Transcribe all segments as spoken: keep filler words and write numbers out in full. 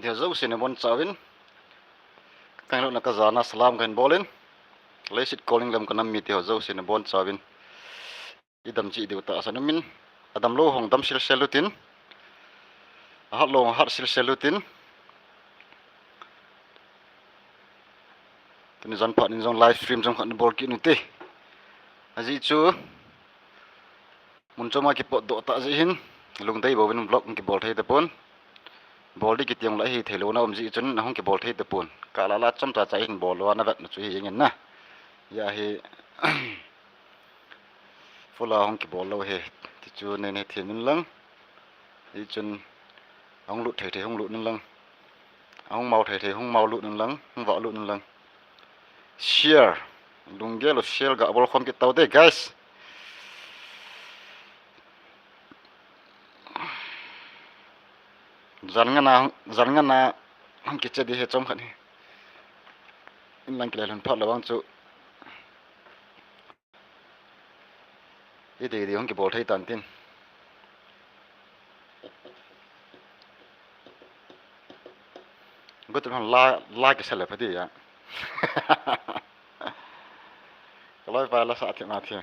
ho jouse nabonchauvin, ka ngai lutna ka jana salam kahin bolin, leiset kolning lam ka nam mite ho jouse nabonchauvin, idam cheh diu tahsan umin, adamlou hung dam selsel utin, ahatlou hung hat selsel utin. Tuni jan phat in jong live stream jong khat nabol kit ute. Ajeh chu mun choma kipotdoh tah jeh hin, lungdei bouvin vlog hung kibol thei tapon. Bol ding kiti jong la hithei louna um jeh chun ahung kibol thei tapon. Kala la chomcha cha hin bol lou a navetna chu hi jeng in na. Hia hi full a hung kibol lou ahi, ti chu nei hethem in lang. Hichun ahung lut thei thei hung lut in lang, ahung mao thei thei hung mao lut in lang, hung vah lut in lang. Share, lunggel u share gabol khom kit taute guys. Jan nga na, jan nga na hung kiche ding ahi chomkhat hi. Inlang kile lhon phat lou vang chu, idei dei hung kibol thei tan tin. Gutu hon la, la kisa le pha ding a. Ka loipa la sa thim a thim.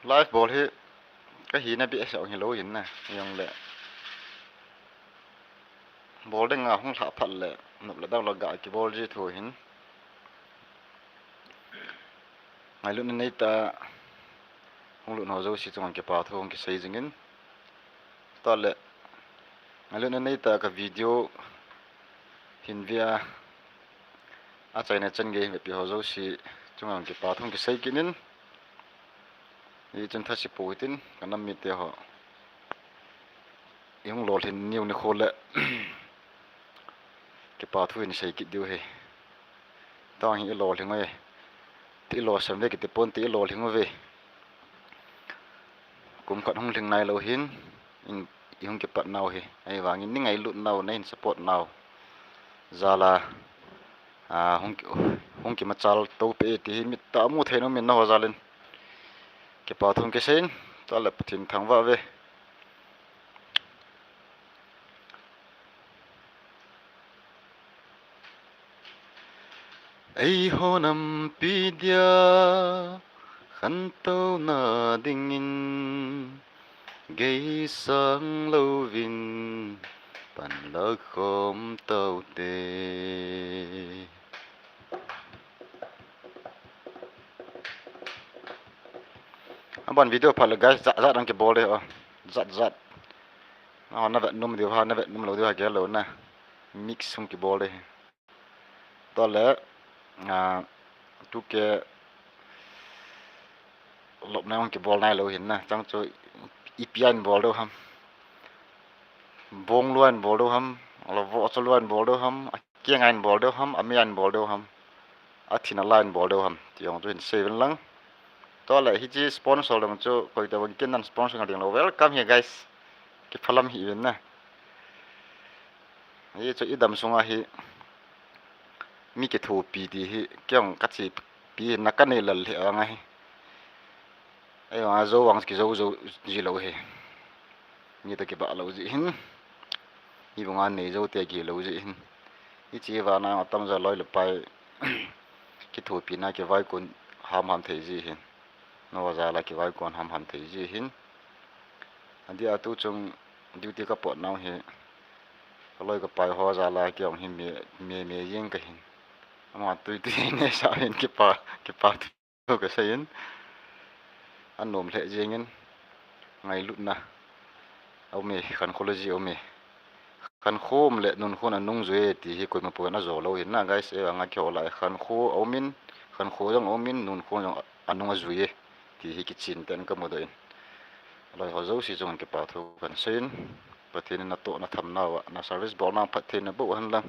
Live bol hi ka hina beh a sah hilou hin na, jongle bol ding a hung lhah phat le nop le dau la ga kibol ji thu hin. Ngailutna neitah a hung lut ho jouse chunga kipa thu hung kisei jing in. Tah le, ngailutna neitah a ka video hin ve a, achaina chan gei hin vepi ho jouse chunga kipa thu hung kisei kit in. Hichun thase pou hitin, ka nam mite ho, ihung lolhin niu nikho le kipa thu hin sei kit diu ahi. Tang hi ilolhing uve, ti ilolsam uve kiti ponte, ilolhing uve. Kum khat hung lhing nailou hin, in, ihung kipat nau hi, ahivangin nei ngailut nau, nei hin support nau jal a, a, hung ki, hung kimachal to peh e ti hi mit tah a mu thei nom in nangho jal in kipa thu hung kisei in, tah le Pathen thangvah uve. Eiho nampi dia khantouna dingin gei sang louvin panla khom taute. Aban video phat le guys, jat jat hung kibol ding, o, jat jat. Nangho na vet nom diu ham, na vet nom lou diu ham gel lou na, mix hung kibol ding. Tah le, a, two K lopna hung kibol nailou hin na, chang chu ipi a hin bol diu ham. Bong lua hin bol diu ham, ahilou vohcha lua hin bol diu ham, akeng a hin bol diu ham, amei a hin bol diu ham, athin a la hin bol diu ham, ti jong chu hin sei uvin lang. Tah le hiche sponsor jong chu koitobang ken nan sponsor ngal ding lou, welcome hi guys. Kiphalam hih uvin na. Hichu idam sunga hi mi kithopi ti hi kei jong kachepi na, kanei lal lheh vang ahi. Ahivanga jou vang kijou jou ji lou ahi. Mi toh kibah lou jeh hin, hibanga nei jou te kigel lou jeh hin. Hiche vana atamjo loi le pai kithopina kivaikon hamham thei ji hin. Nangho jal a kivaikon hamham thei ji hin. Adeh a tuchung duty kapot nau hi, kaloi kapai ho jal a kei jong hi me, me, me jeng kahin. Ama tui tui neisah hin kipa, kipa thu kasei in. Anom lheh jeng in, ngailutna aume, khankho le ji aume. Khankho um le nunkhon anung jui e ti hi koima pon ajo lou hin na guys, ahivanga keiho lah a khankho aumin, khankho jong aumin, nunkhon jong anung ajui e ti hi kichen tah in kamudoh in. Aloi ho jouse chunga kipa thu kahin sei in, Pathen in natoh nathamnau a, na service bolna phatthei naboh hen lang.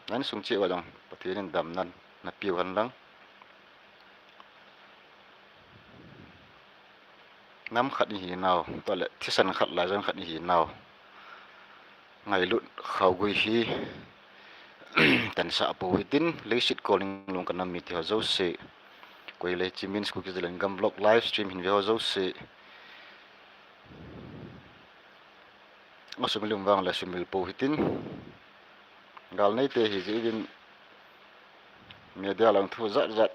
Na insung cheh uva jong Pathen in damna napeh u hen lang. nam khat ihi nau, tua le thisan khat laijan khat ihi nau. Ngailut khaogui hi tansah pou hitin, leiset kolling lungkam nam mite ho jouse. Koi le hiche Min's Kuki Zalengam vlog live stream hin ve ho jouse. Asumil um vang le sumil pou hitin. Gal neite hi jeh uvin media lang thu jat jat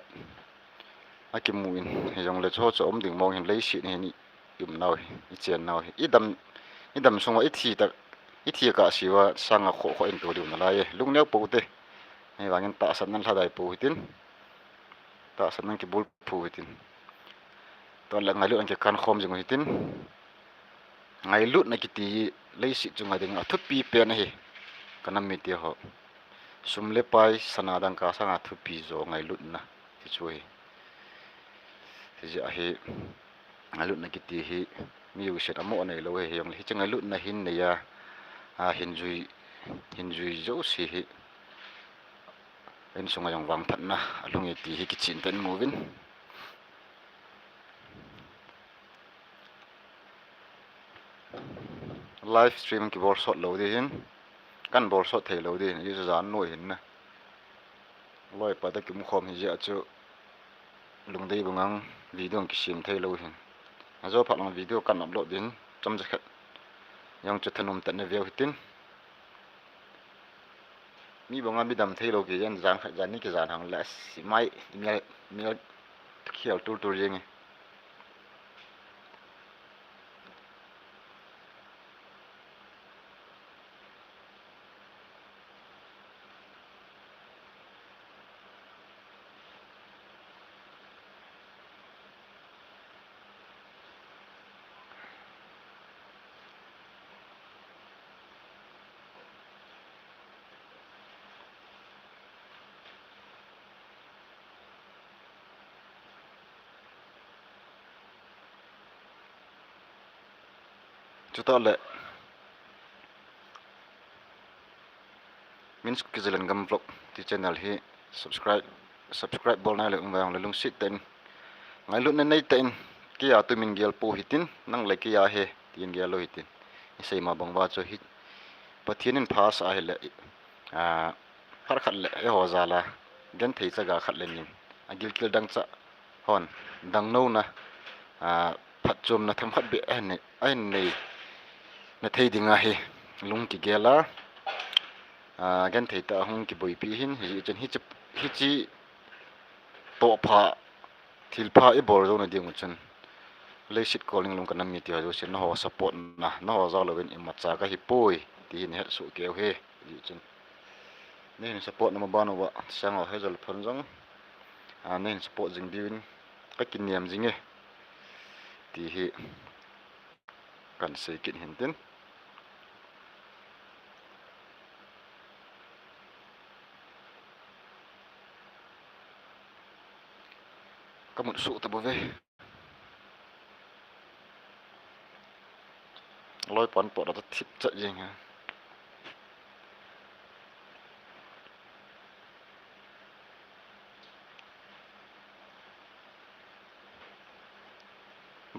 akimu in, hijongle chuho chu um ding mong hin leiset hin i um nau hi, i chen nau hi. I dam, i dam sunga i thi tak, i thi kah siuva sanga khoh khoh in tu diu nalai e. Lungneo pou te. Hivangin tahsan nan lhadai pou hitin. Tahsan nan kibol pou hitin. Tua le ngailut nan kikan khom jing u hitin. Ngailutna kiti hi leiset chunga dinga thupi pen ahi. Ka nam mite ho. Sum le pai sana dangka sanga thupi jo ngailutna ti chu ahi. Hijeh a hi ngailutna kiti hi mi jousen amo anei lou ahi, hijongle hiche ngailutna hin neiya, a, hin jui, hin jui jouse hi insunga jong vangphatna alhung e ti hi kichen tah in mu uvin. Live stream kibol sot lou di hin, kan bol sot thei lou di hin, ajeh chu jan noi hin na. Loipa toh kimu khom hijeh a chu lungdei bang ang video kisem thei lou hin. Ajo phat lang video kan upload din, chomcha khat jong chu thanom tah in na veu hitin. Mi banga mi dam thei lou kei jen, jan khat jan ni kijan hang le asi mai, i mel, mel khial tul tul jeng e. Chutah le Min's Kuki Zalengam vlog ti channel hi subscribe, subscribe bol nai le um vang le lungset tah in, ngailutna nei tah in, kei a tumin gel pou hitin, nang le kei a he tin gel lou hitin. I sei ma bang uva chu hi Pathen in pha asah ahile, a, phat khat le eiho jal a genthei chaga khat le nin, agilkel dangchah hon dangnouna, a, phatchomna themkhat beh ahin nei, ahin nei na thei dinga hi lung kigel a, a, genthei tah a hung kiboipi hin, hijeh chun hiche, hiche tohpha, thilpha i bol jouna ding u chun leiset kolling lungkam nam mite ho jousen nangho support na, nangho jal louvin imacha kahi poi ti hi nahet soh keu hi. Hijeh chun neihin support na ma ban uva, sanga hejal phon jong, a, neihin support jing diuvin kakinem jing e ti hi kan sei kit hin tin. Ka mut suh ta bou ve. Loi pan pot ta thip chat jeng ha.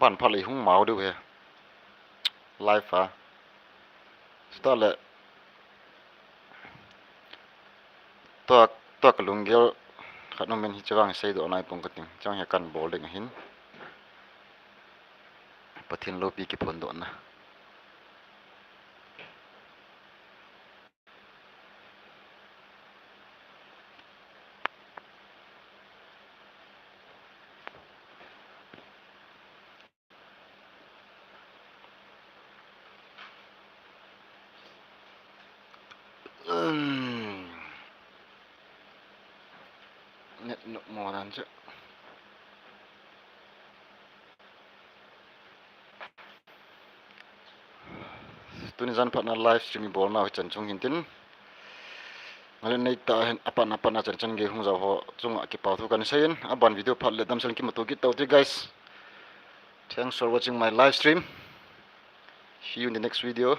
Ban pha lei hung mau diu he. Live a. Chutah le. Tua, tua ka lunggel khat um in hiche vang seidoh nai pong kating. Chang hi kan bol ding ahin. Pathen loupi kiphondohna. Umm. Net nop mo dan chu. Tuni jan phatna live stream i bolnau hichan chung hintin. Ngailut neitah hin apat apat a chanchin gei hung jao ho chunga kipa thu kahin seiyin, aban video phat le damsel in kimuto kit tau hite guys. Thanks for watching my live stream. See you in the next video.